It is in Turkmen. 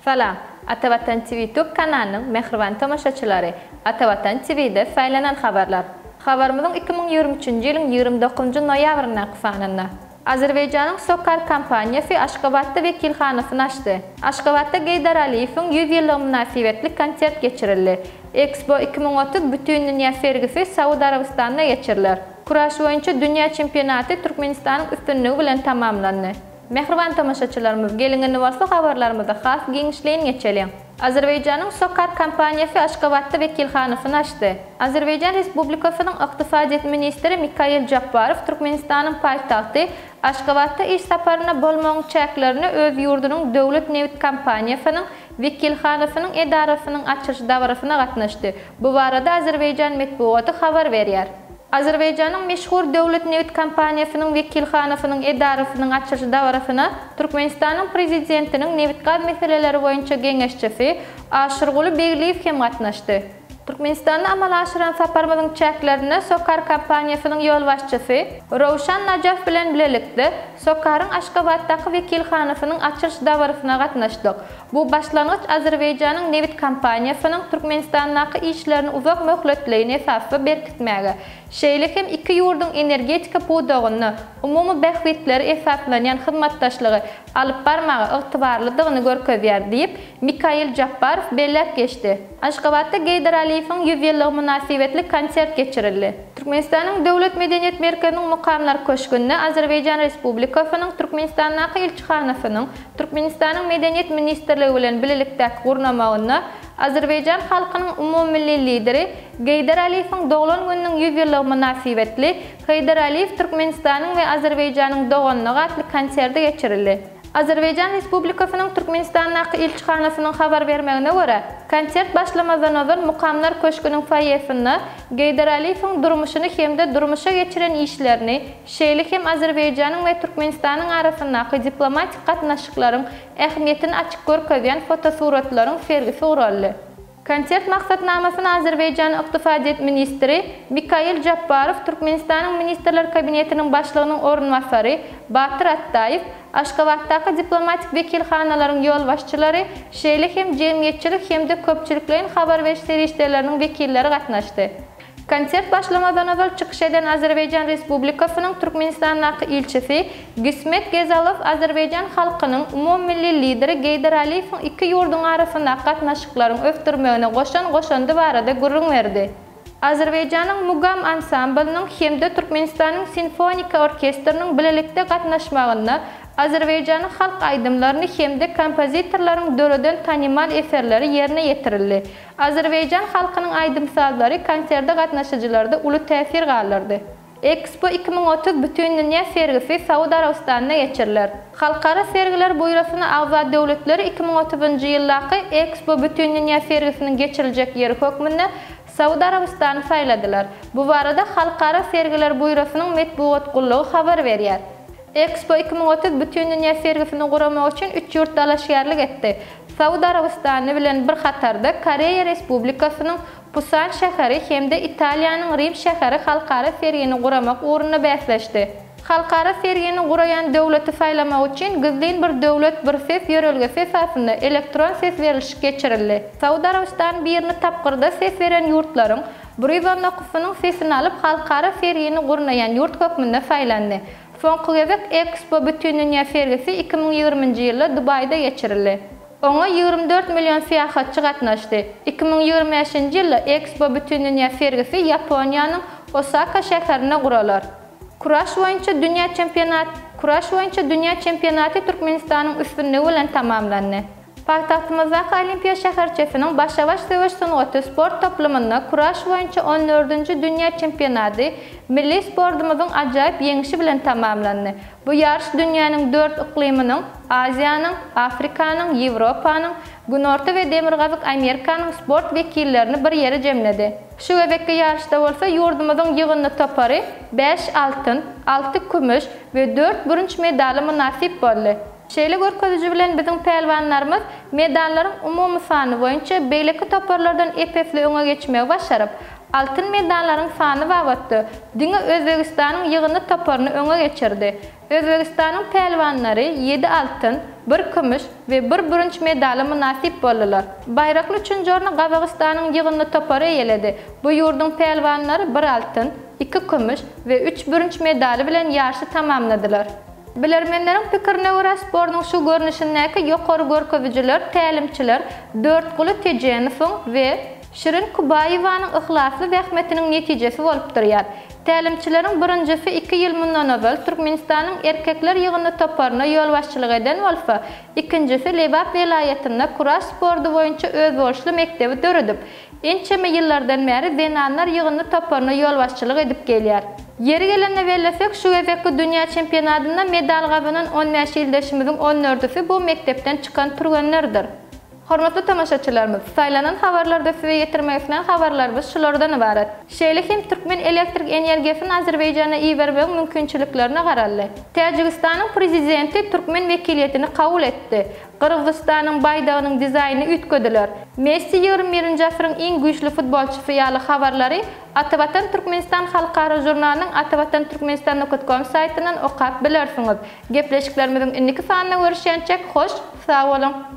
Salam, Atavatan TV Tube kanalynyň mähriban tomaşaçylary! Atavatan TV-de saýlanan habarlar. Habarymyzyň 2023-nji ýylyň 29-njy noýabryndaky sanynda. Azerbaýjanyň SOCAR kompaniýasy Aşgabatda wekilhanasyny açdy. Aşgabatda Geýdar Aliýewiň 100 ýyllygy mynasybetli konsert geçirildi. Expo 2030 bütindünýä sergisi Saud Arabystanda geçiriler. Kuraş boýunça dünýä çempionaty Türkmenistanyň üstünligi bilen tamamlandy. Mähriban tomaşaçylarymyz, geliň indi bolsa habarlarymyza has giňişleýin geçeliň. Azerbaýjanyň SOCAR kompaniýasy Aşgabatda wekilhanasyny açdy. Azerbaýjan Respublikasynyň ykdysadyýet ministri Mikail Jabbarow Türkmenistanyň paýtagty Aşgabatda iş saparynda bolmagyň çäklerinde öz ýurdunyň döwlet nebit kompaniýasynyň wekilhanasynyň edarasynyň açylyş dabarasyna gatnaşdy. Bu barada azerbaýjan metbugaty habar berýär. Azerbaýjanyň meşhur döwlet nebit kompaniýasynyň wekilhanasynyň edarasynyň açylyş dabarasyna Türkmenistanyň Prezidentiniň nebitgaz meseleleri boýunça geňeşçisi Aşyrguly Begliýew hem gatnaşdy. Türkmenistanda amala aşyran saparymyzyň çäklerinde SOCAR kompaniýasynyň ýolbaşçysy Röwşan Najaf bilen bilelikde SOCAR-yň Aşgabatdaky wekilhanasynyň açylyş dabarasyna gatnaşdyk. Bu başlangyç Azerbaýjanyň nebit kompaniýasynyň Türkmenistandaky işlerini uzak möhletleýin esasda berkitmäge, şeýle hem iki ýurduň energetika pudagynda umumy bähbitlere esaslanýan hyzmatdaşlygy alyp barmaga ygtybarlydygyny görkezýär diýip, Mikail Jabbarow belläp geçdi. Aşgabatda Geýdar Aliýewiň 100 ýyllygy mynasybetli konsert geçirildi. Türkmenistanyň Döwlet medeniýet merkeziniň Mukamlar köşgünde Azerbaýjan Respublikasynyň Türkmenistandaky ilçihanasynyň Türkmenistanyň Medeniýet ministrligi bilen bilelikdäki gurnamagynda Azerbaýjan halkynyň umumymilli Lideri Geýdar Aliýewiň doglan gününiň 100 ýyllygy mynasybetli Heýdar Aliýew Türkmenistanyň we Azerbaýjanyň doganlygy atly konserti geçirildi. Azerbaýjan Respublikasynyň Türkmenistandaky ilçihanasynyň habar bermegine görä, konsert başlamazdan ozal Mukamlar köşgüniň foýesinde Geýdar Aliýewiň durmuşyny hem-de durmuşa geçiren işlerini, şeýle hem Azerbaýjanyň we Türkmenistanyň arasyndaky diplomatik gatnaşyklaryň ähmiýetini açyk görkezýän fotosuratlaryň sergisi guraldy. Konsert maksatnamasyna Azerbaýjanyň ykdysadyýet ministri Mikail Jabbarow, Türkmenistanyň Ministrler Kabinetiniň Başlygynyň orunbasary Batyr Atdaýew, Aşgabatdaky diplomatik wekilhanalaryň ýolbaşçylary, şeýle hem jemgyýetçilik hem-de köpçülikleýin habar beriş serişdeleriniň wekilleri gatnaşdy. Konsert başlamazdan ozal çykyş eden Azerbaýjan Respublikasynyň Türkmenistandaky ilçisi Gismet Gezalow azerbaýjan halkynyň umumymilli Lideri Geýdar Aliýewiň iki ýurduň arasyndaky gatnaşyklaryň ösdürmegine goşan goşandy barada gürrüň berdi. Azerbaýjanyň Mugam ansamblynyň hem-de Türkmenistanyň simfoniki orkestriniň bilelikde gatnaşmagynda azerbaýjanyň halk aýdymlaryny hem-de kompozitorlaryň döreden tanymal eserleri ýerine ýetirildi. Azerbaýjan halkynyň aýdym-sazlary konserte gatnaşyjylarda uly täsir galdyrdy. Expo 2030 bütindünýä sergisi Saud Arabystanda geçiriler. Halkara sergiler buýrasyna agza döwletleri 2030-njy ýyldaky Expo bütindünýä sergisiniň geçiriljek ýeri hökmünde Saud Arabystany saýladylar. Bu barada Halkara sergiler buýrasynyň metbugat gullugy habar berýär. Expo 2030 bütindünýä sergisini guramak üçin üç ýurt dalaşgärlik etdi. Saud Arabystany bilen bir hatarda Koreýa Respublikasynyň Pusan şäheri hem-de Italiýanyň Rim şäheri halkara sergini guramak ugrunda bäsleşdi. Halkara sergini guraýan döwleti saýlamak üçin gizlin bir döwlet, bir ses ýörelgesi esasynda elektron ses berlişik geçirildi. Saud Arabystany birini tapgyrda ses beren ýurtlaryň 119-synyň sesini alyp halkara sergini gurnaýan ýurt hökmünde saýlandy. Soňky gezek Expo bütindünýä sergisi 2020-nji ýylda Dubaýda geçirildi. Oňa 24 million syýahatçy gatnaşdy. 2025-nji ýylda Expo bütindünýä sergisi Ýaponiýanyň Osaka şäherinde guralar. Kuraş boýunça dünýä çempionat Kuraş boýunça dünýä çempionaty Türkmenistanyň üstünligi bilen tamamlandy. Paýtagtymyzdaky Olimpiýa şäherçesiniň Başa-baş söweş sungaty sport toplumynda kuraş boýunça on dördünji dünýä çempionady milli sportumyzyň ajaýyp ýeňşi bilen tamamlandy. Bu ýaryş dünýäniň dört yklymynyň, Aziýanyň, Afrikanyň, Ýewropanyň, Günorta we Demirgazyk Amerikanyň sport wekillerini bir ýere jemledi. Şu gezekki ýaryşda bolsa ýurdumyzyň ýygyndy topary bäş altyn, alty kümüş we dört bürünç medala mynasyp boldy. Şeýle görkeziji bilen biziň pälwanlarymyz medallaryň umumy sany boýunça beýleki toparlardan ep-esli öňe geçmegi başaryp, Altyn medallaryň sany babatda diňe Özbegistanyň ýygyndy toparyny öňe geçirdi. Özbegistanyň pälwanlary ýedi altyn, bir kümüş we bir bürünç medala mynasyp boldular. Baýrakly üçünji orny Gazagystanyň ýygyndy topary eýeledi. Bu ýurduň pälwanlary bir altyn, iki kümüş we üç bürünç medaly bilen ýaryşy tamamladylar. Bilermenleriň pikirine görä, sportuň şu görnüşindäki ýokary görkezijiler tälimçiler Dörtguly Tejenowyň we Şirin Kubaýewanyň yhlasly zähmetiniň netijesi bolup durýar. Tälimçileriň birinjisi iki ýyl mundan ozal Türkmenistanyň erkekler ýygyndy toparyna ýolbaşçylyk eden bolsa, ikinjisi Lebap welaýatynda kuraş sporty boýunça özboluşly mekdebi döredip, ençeme ýyllardan bäri zenanlar ýygyndy toparyna ýolbaşçylyk edip gelýär. Ýeri gelende bellesek, şu gezekki dünýä çempionatynda medal gazanan on bäş ildeşimiziň on dördüsi bu mekdepden çykan türgenlerdir. Hormatly tomaşaçylarymyz, saýlanan habarlarda size ýetirmek islän habarlarymyz şulardan ybarat. Şeýle hem türkmen elektrik energiýasyny Azerbaýjana ibermegiň mümkinçiliklerine garaldy. Täjigistanyň Prezidenti türkmen wekiliýetini kabul etdi. Gyrgyzystanyň baýdagynyň dizaýnyny üýtgediler. Messi 21-nji asyryň iň güýçli futbolçysy ýaly habarlary Atavatan Türkmenistan halkara žurnalynyň atavatanturkmenistan com saýtyndan okap bilersiňiz. Gepleşiklerimiziň indiki sanynda görüşýänçäk hoş sag boluň!